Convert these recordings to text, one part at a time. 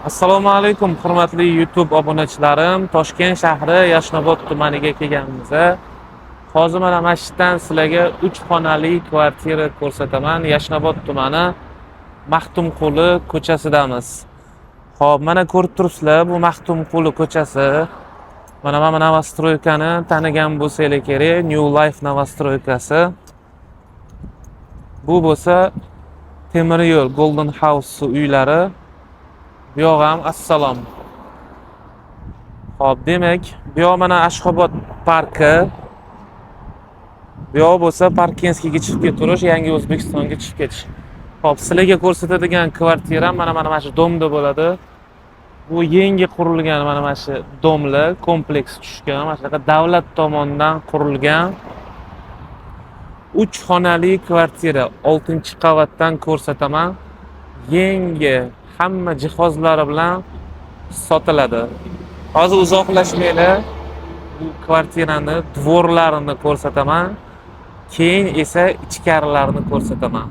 Assalomu alaykum, hurmatli YouTube obunachilarim. Toshkent shahri Yashnobod tumaniga kelganmiz. Hozir mana masjiddan sizlarga 3 xonali kvartira ko'rsataman. Yashnobod tumani Maxtumquli ko'chasidamiz. Xo'p, mana ko'rib turibsizlar, bu Maxtumquli ko'chasi. Mana novostroykani tanigan bo'lsanglar kerak, New Life novostroykasi. Bu bo'lsa temir yo'l Golden House uylari. Bu yoq ham assalom. Xo'p, demak, bu yoq mana Ashxobod parki. Bu yoq bo'lsa Parkentskiga chiqib ketirish, Yangi O'zbekistonga chiqib ketish. Xo'p, sizlarga ko'rsatadigan kvartira mana shu domda bo'ladi. Bu yangi qurilgan mana shu domlar, kompleks tushgan, mana shunaqa davlat tomonidan qurilgan 3 xonali kvartira, 6-qavatdan ko'rsataman. Yangi hamma jihozlari bilan sotiladi. Hozir uzoqlashmanglar, bu kvartirani dvorlarini ko'rsataman, keyin esa ichkarilarini ko'rsataman.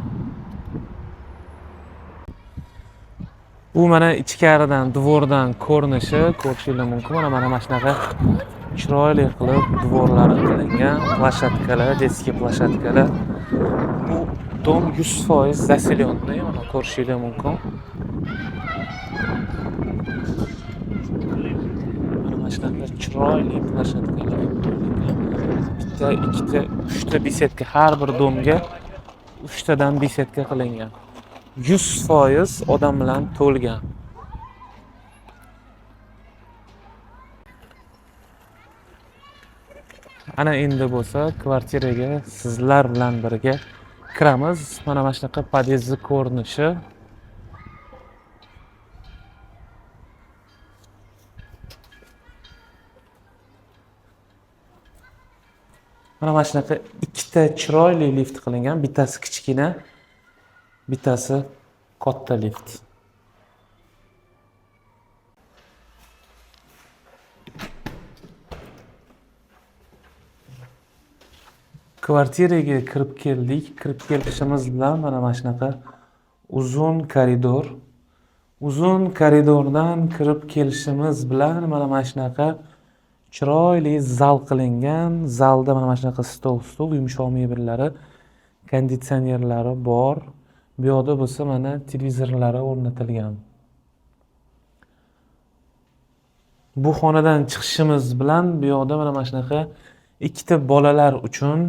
Bu mana ichkaridan, dvordan ko'rinishi, ko'rishingiz mumkin. Mana shunaqa chiroyli qilib dvorlari qilingan, plashatkalar, детский plashatkalar. Bu dom 100% заселенный, mana ko'rishingiz mumkin. Mana shunaqa chiroyli plashatkalar qilingan. Bitta, ikkita, uchta besetka, har bir domga uchtadan besetka qilingan. 100% odam bilan to'lgan. Ana endi bo'lsa kvartiraga sizlar bilan birga kiramiz. Mana shunaqa podyezdni ko'rinishi. Mana shunaqa ikkita chiroyli lift qilingan, bittasi kichkina, bittasi katta lift. Kvartiraga kirib keldik. Kirib kelishimiz bilan mana shunaqa uzun koridor. Uzun koridordan kirib kelishimiz bilan mana shunaqa chiroyli zal qilingan. Zalda mana shunaqa stol, stul, yumshoq mebellari, konditsionerlari bor. Bu yoqda bo'lsa mana televizorlari o'rnatilgan. Bu xonadan chiqishimiz bilan bu yoqda mana shunaqa ikkita bolalar uchun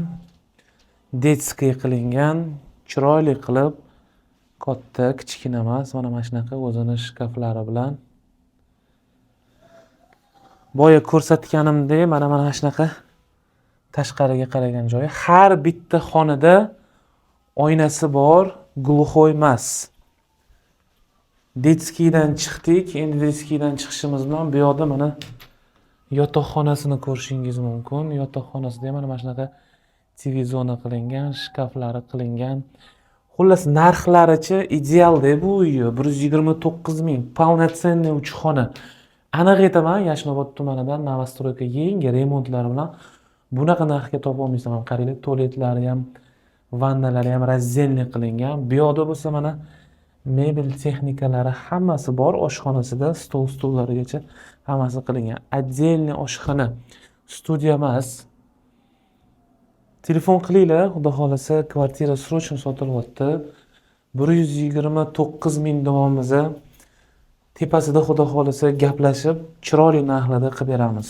detskiy qilingan, chiroyli qilib, katta, kichkina emas, mana shunaqa o'zini shkaflari bilan. Boya ko'rsatganimdek, mana shunaqa tashqariga qaragan joyi. Har bitta xonada oynasi bor, gluxoy emas. Detskiydan chiqdik. Endi detskiydan chiqishimiz bilan bu yoqda mana yotoqxonasini ko'rishingiz mumkin. Yotoqxonasida ham mana shunaqa TV zona qilingan, shkaflari qilingan. Xullas, narxlarichi idealda bu uyi 129 ming, полноценный 3 xona. Aniq aytaman, Yashnobod tumanidan novostroyka yangi remontlar bilan bunaqa narxga topa olmaysan. Mana qaranglar, tualetlari ham, vannalari ham раздельный qilingan. Bu yoqda bo'lsa mana mebel texnikalari hammasi bor, oshxonasida stol, stullarigacha hammasi qilingan. Отдельный oshxona, studiya emas. Telefon qilinglar, xudo xolasa kvartira срочно sotilyapti. 129 ming davomimiz. Tepasida xudo xolasa gaplashib, chiroyli narxlarda qilib beramiz.